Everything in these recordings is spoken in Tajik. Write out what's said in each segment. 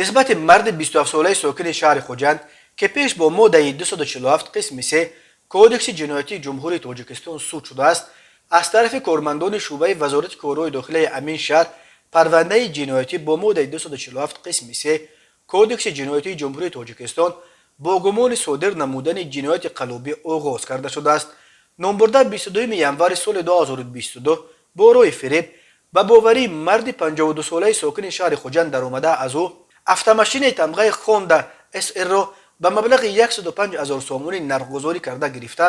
Нисбати марди 27-солаи сокини шаҳри Хуҷанд, ки пеш бо моддаи 247 қисми 3 Кодекси ҷиноятии Ҷумҳурии Тоҷикистон суд шудааст, аз тарафи кормандони шӯъбаи Вазорати корҳои дохилаи ҳамин шаҳр парвандаи ҷиноятӣ бо моддаи 247 қисми 3 Кодекси ҷиноятии Ҷумҳурии Тоҷикистон бо гумони содир намудани ҷинояти қаллобӣ оғоз карда шудааст. Номбурда 22 январи соли 2022 бо роҳи фиреб ба боварии марди 52-солаи сокини шаҳри Хуҷанд даромада, аз ӯ автомашинаи тамғаи Хонда СР-ро ба маблағи 105 ҳазор сомонӣ нархгузорӣ карда гирифта,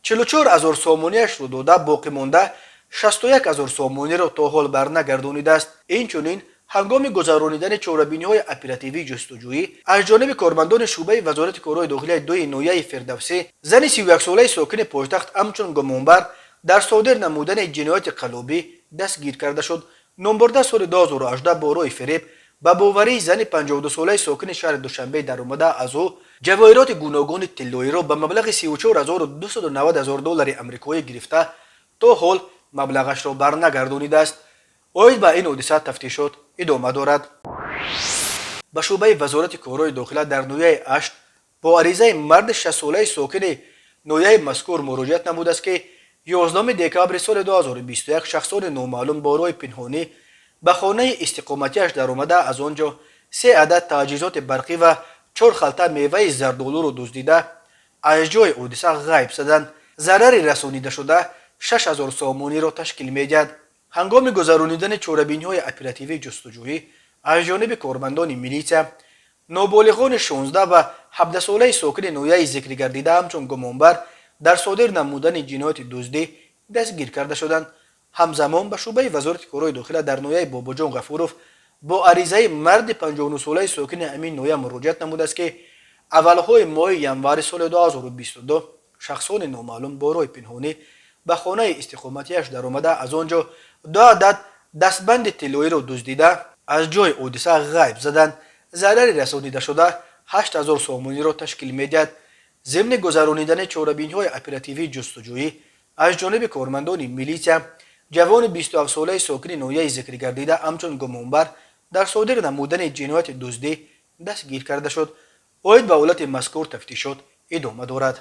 44 ҳазор сомониашро дода, боқӣ монда 61 ҳазор сомониро то ҳол барнагардонидааст. Инчунин, ҳангоми гузаронидани чорабиниҳои оперативии ҷустуҷӯӣ аз ҷониби кормандони шӯъбаи Вазорати корҳои дохилияи дуи ноҳияи Фирдавсӣ зани 31-солаи сокини пойтахт ҳамчун гумонбар дар содир намудани ҷинояти қаллобӣ дастгир карда шуд. Номбурда соли 2018 бо роҳи фиреб ба боварии зани 52-солаи сокини шаҳри Душанбе даромада, аз ӯ ҷавоҳироти гуногуни тиллоиро ба маблағи 34 290 ҳазор доллари амрикоӣ гирифта, то ҳол маблағашро барнагардонидааст. Оид ба ин ҳодиса тафтишот идома дорад. Ба шӯъбаи Вазорати корҳои дохила дар ноҳияи Ашт бо аризаи марди 60-солаи сокини ноҳияи мазкур муроҷиат намудааст, ки 11 декабри соли 2021 шахсони номаълум бо роҳи пинҳонӣ ба хонаи истиқоматиаш даромада, аз он ҷо се адад таҷҳизоти барқӣ ва чор халта меваи зардолуро дуздида, аз ҷои ҳодиса ғайб заданд. Зарари расонидашуда 6000 сомониро ташкил медиҳад. Ҳангоми гузаронидани чорабиниҳои оперативии ҷустуҷӯӣ аз ҷониби кормандони милитсия ноболиғони 16 ва 17-солаи сокини ноҳияи зикргардида ҳамчун гумонбар дар содир намудани ҷинояти дуздӣ дастгир карда шуданд. Ҳамзамон, ба шӯъбаи Вазорати корҳои дохила дар ноҳияи Бобоҷон Ғафуров бо аризаи марди 59-солаи сокини ҳамин ноҳия муроҷиат намудааст, ки аввалҳои моҳи январи соли 2022 шахсони номаълум бо роҳи пинҳонӣ ба хонаи истиқоматиаш даромада, аз он ҷо ду адад дастбанди тиллоиро дуздида, аз ҷои ҳодиса ғайб заданд. Зарари расонидашуда 8000 сомониро ташкил медиҳад. Зимни гузаронидани чорабиниҳои оперативии ҷустуҷӯӣ аз ҷониби кормандони милитсия ҷавони 27-солаи сокини ноҳияи зикргардида ҳамчун гумонбар дар содир намудани ҷинояти дуздӣ дастгир карда шуд. Оид ба ҳолати мазкур тафтишот идома дорад.